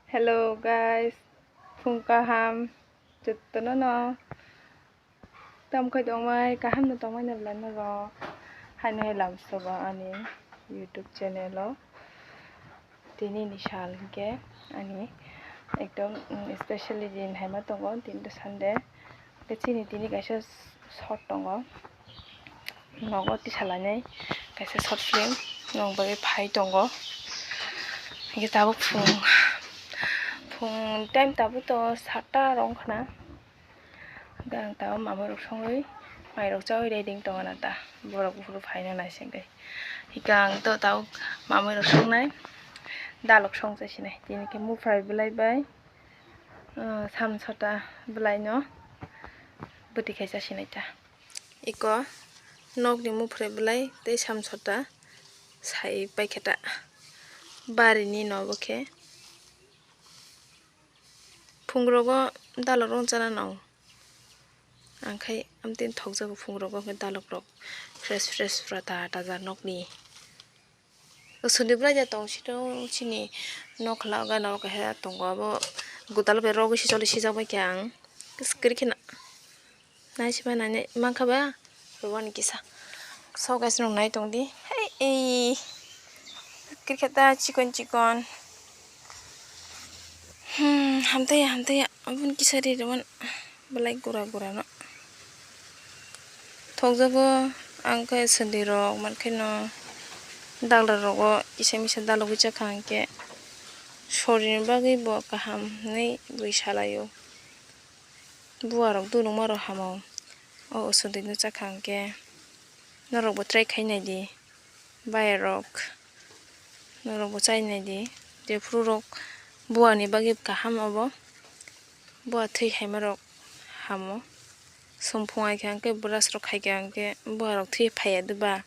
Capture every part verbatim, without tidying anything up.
Hello guys, phung kaham jotono no. Tam khai tongmai, kaham no tongmai no belai no rok. Haino hai lamsogo ani YouTube channel o. Tini ni sal hinkhe ani ekdom, mm, specially din hai ma tongo, tini to Sunday. Hinkhe chini tini kaisa shot tongo. Nogo tisalainai kaisa short film nong bagwi phai tongo. Hinkhe tabuk phung, phung time tabuk to satta rok wngkha na. Hinkhe ang tabuk mamui rok songwi mai rok chaui ready wng tongo na ta. Borok buphuru phaina naisingwi. Hinkhe ang to tabuk mamui rok songnai dalok songchai sinai. Tini khe muphrai belai bai, ah, samsota belai no bwtwi khai cha sinai ta. Iko nokni muphre belai tei samsota sai paikhe ta. Barini no bo khe phungrogo dalok rwchana nang. Ang khai amtwi thokjago phungrogo khe dalok rok fresh fresh pura taja taja nokni. Sundui bwlai de tong sito chini nokla gana o kaisa tongo abo gwdalo bai rogwi si choli sijak bai khe ang kwrwi kheno nai se bai nai mankha ba rwani kisa so guys nwng nai tong di hei ei kwrwi khe ta chikon chikon hmm hamtaiya hamtaiya aboni kisa ri rwani. Belai gura gura no thokjago, ang khe sundui rok mankhe no dagla rogo kisa misa dalogwi chakha hinkhe sorini bagwi bo kaham hinwi bui salaio. Buwa rok dunukma rok hamo o sundui no chakha hinkhe norok bo try khai naidi. Bayarok, norok bo chai nai di. Jephuru rok buani bagwi kaham obo. Bua thwi haima rok hamo. Sumphung ai khe hwnkhe brush rok khai khe hwnkhe bua rok thwi phaiya de ba.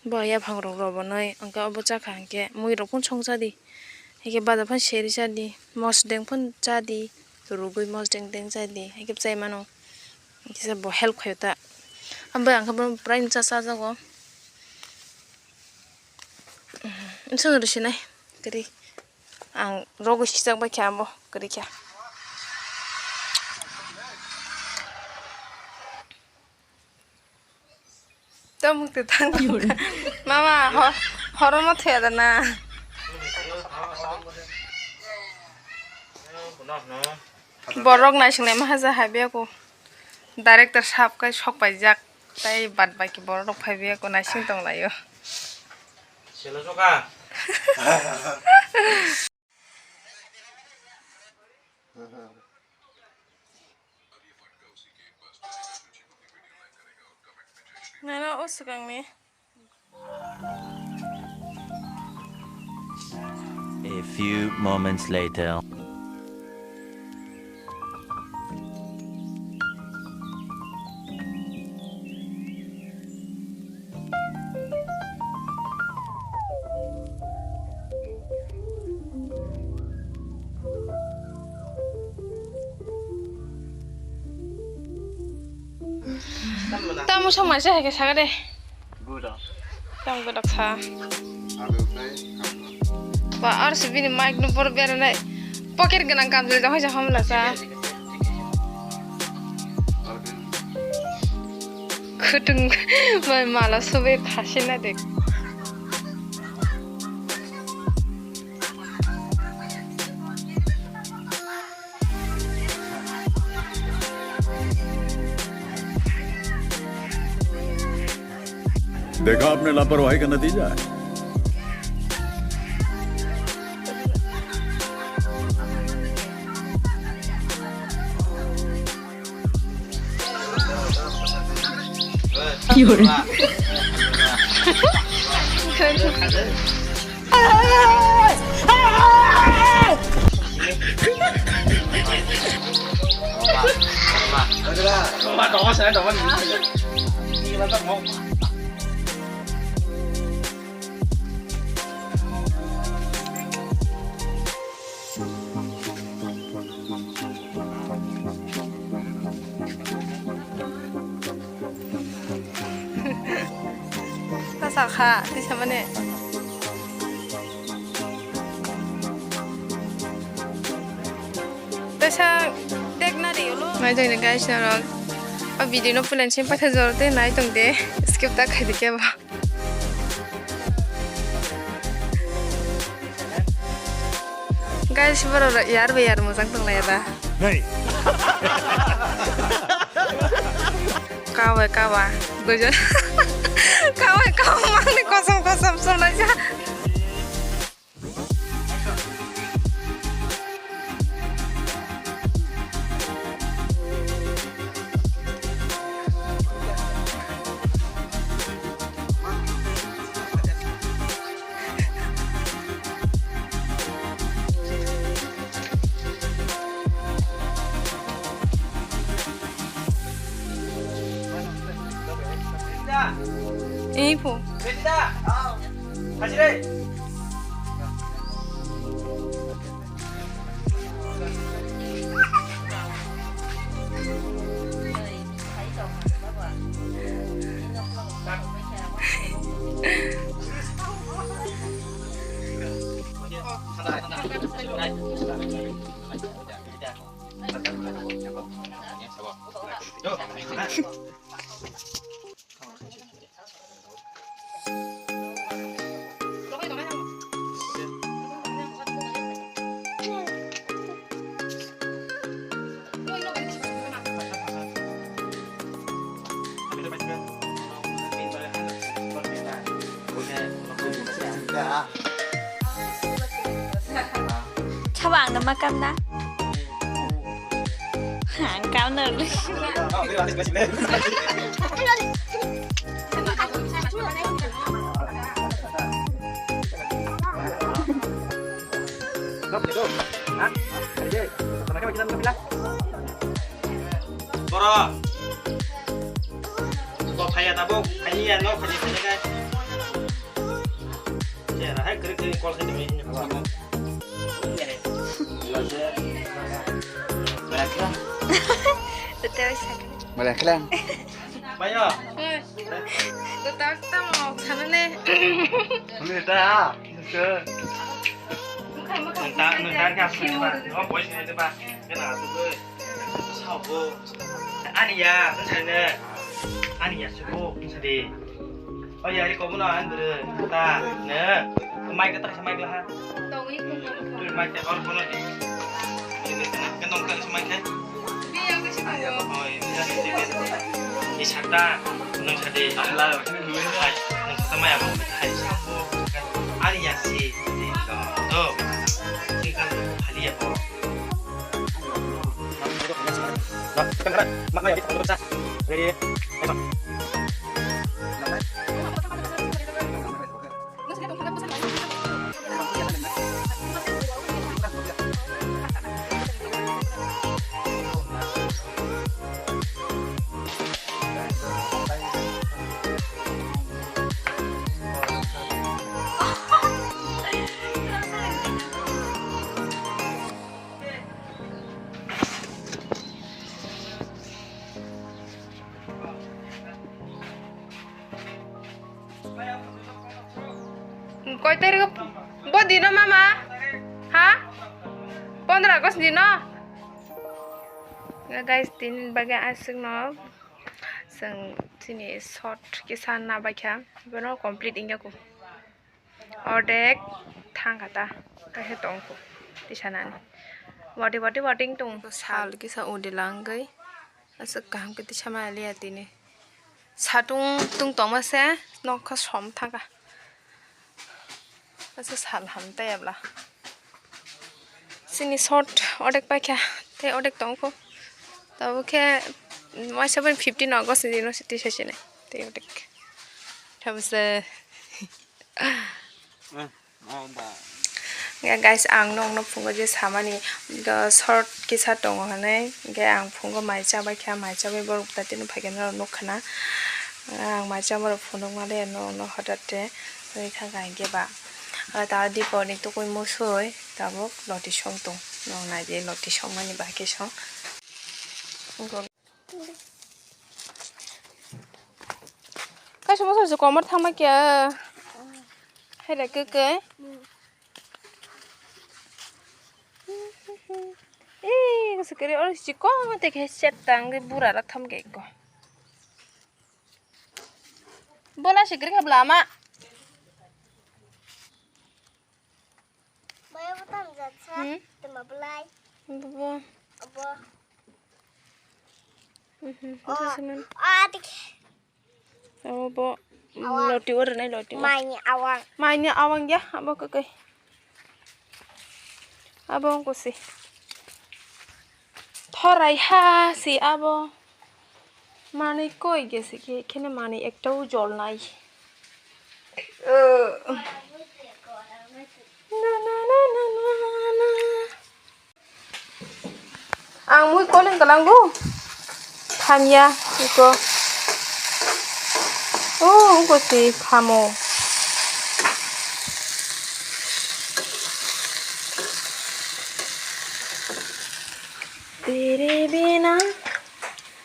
Bua yaphang rok robonai hwnkhe obo chakha hwnkhe mui rok phano song cha di. Hwnkhe baja phano seri cha di. Mosdeng phano cha di. Rugwi mosdeng deng cha di. Hwnkhe chai mano. Kisa bo help khaio ta. Abo ang khe bono puraino cha chajago. Chwng rw sinai kwrwi. Ang rogo sijak bai khe amo kwrwi khe. Tamo twi thang tong kha. Mama, ho-, horo ma thoya da na. Borok naisinglai ma haja hai biyako. Director sab kai sok paijak. Tai bad baki borok rok phai biyako naising tong laio. Selo soka. Nana o swkangni. A few moments later. Tamo samai se hai khe saga de. Tamo gudok sa. Ba, R C B ni mic no boro beranai. Pocket gwnang kamjwlwi tong kha hamla sa. Khwtwng bai mala subai phasina de. देखा आपने लापरवाही का नतीजा है। Tasa kha, tisa mane. Sa tek na ri ulo. Nai tong de guys norok. O video no punan sim patha jor te nai tong de. Skip ta khai de kebo. Guys, borok yar bai yar mojang tong lai ba. Hey. Kawa kawa. Duijon. Kawa kawa mangni kosom kosom sonai ja. Ei pho. Chaba ang nama kam na? Ang kam na. Boro. Bo phaiya tabuk, phaiya no, phaiya, phaiya kai. Chera hai krik krik call khai tongwi. Malaklang. Malaklang. Bayo. Oi. Tatak tamo, sana ne. Nita. Nita, nita ka. Oh, boy, nita ba. Kena tu. Sao bo. Ani ya, sana. Ani ya, subo, sadi. Oh ya, ri komo na an bere. Ta, ne. Mai ka ta sa mai ka ha. Twi mai ka or kono ni. Ini kena kenong ka sa mai ka. Bi yang ke sini. Oh, ini ya, ini. Ini sata, nang sadi. Ahla. Hai, nang sata mai apa? Hai, sapo. Ari ya si. To. Tinggal hali ya po. Nah, kita kena makna ya, kita kena. Ready, action. Koi tarik bo dino mama? Ha? Pondro August dino? Guys, tini bagwi aswkno chwng chini short kisa nabaikha, bono complete wngya kho. Ordek thangkha ta, kaisa tongkho tisanani. Wati wati wati tong. Sal kisa udi langwi aswk kaham khe tisamani liya tini. Satung tung tongma se nokha som thangkha. Aswk sal ham tei abla. Chini short odek paikha tei odek tongkho. Tabuk khe waisa bai fifteen August ni dino se tisa sinai tei odek. Tamo se. Ya guys, ang nokno phungo je samani short kisa tongo hinwi, hwnkhe ang phungo mai chabai kha, mai chabai borok ta tini phaikhe norok nukha na. Ang mai chabai rok phunukma le nokno hotate wngwi thangkha, hinkhe ba ta dipor ni tukui musui tabuk loti song tong, nok nai di loti songmani bahai khe song. Kaisa mosok se komor thangma kya? Hai le keke. Ee, sikiri oro chikon te khe set tang bura ra thom ke ko. Bola sikiri khabla ama. Baya bo tam jat sa, hmm? Tema belai. Bo. Abo. Mhm, oh, itu sih, man. Ah, tik. Abo bo, awang. Loti oro nai loti oro. Maini awang. Maini awang ya, abo kakai. Abo wngkha si. Thorai ha si abo. Manwi koi gese khe, kheno manwi ekta o jol nai. Na, na, na. Ang mui koleng kalango. Thamya, iko. Oh, ungko si phamo. Tere bena.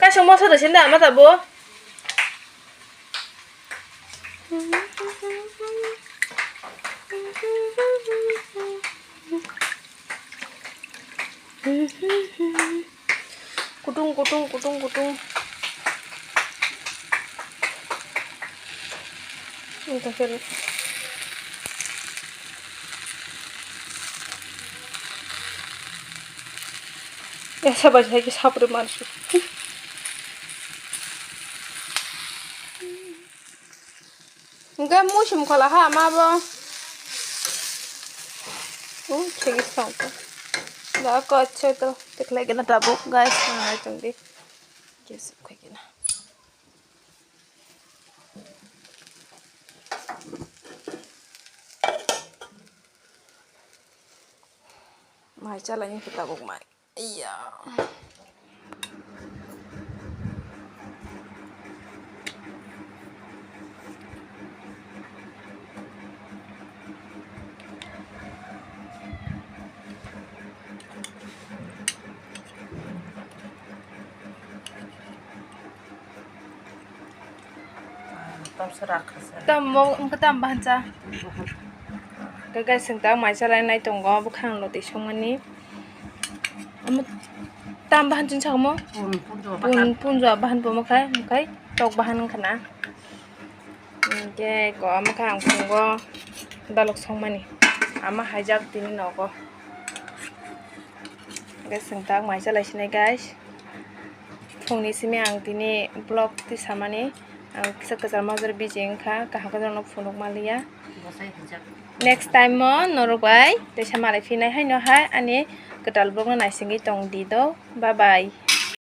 Kaisong moso de sinda ama tabo. Kutung, kutung, kutung, kutung. Ini terakhir. Ya, sabar saja, sabar masuk. Enggak musim kalau ha, ma bo. Oh, cekis tong. Enggak, aku aceh tuh. Cek lagi na tabuk, guys. Nah, itu deh. Yes, kayak gini. Mai chala ni kita buk mai. Iya. Tam mo, wngkha tam bahan cha. Khe guys, chwng tak mai chalai nai tongo, bwkhang lotwi songmani. Omo tam bahan chini sakmo? Pun, punjo bahan. Pun, punjo bahan pomo khai, khai tok bahan wngkha na. Hwnkhe ko omo khe ang phungo dalok songmani. Ama haijak tini nogo. Guys, chwng tak mai chalai sinai guys. Phungni simi ang tini vlog tisamani. Ang kisa kwchar major busy wngkha, kaham kwchar no phunuk manliya. Bosai hwnjak. Next time mo norok bai teisa malai phinai haino hai ani kwtal vlog no naisingwi tong di do. Bye bye.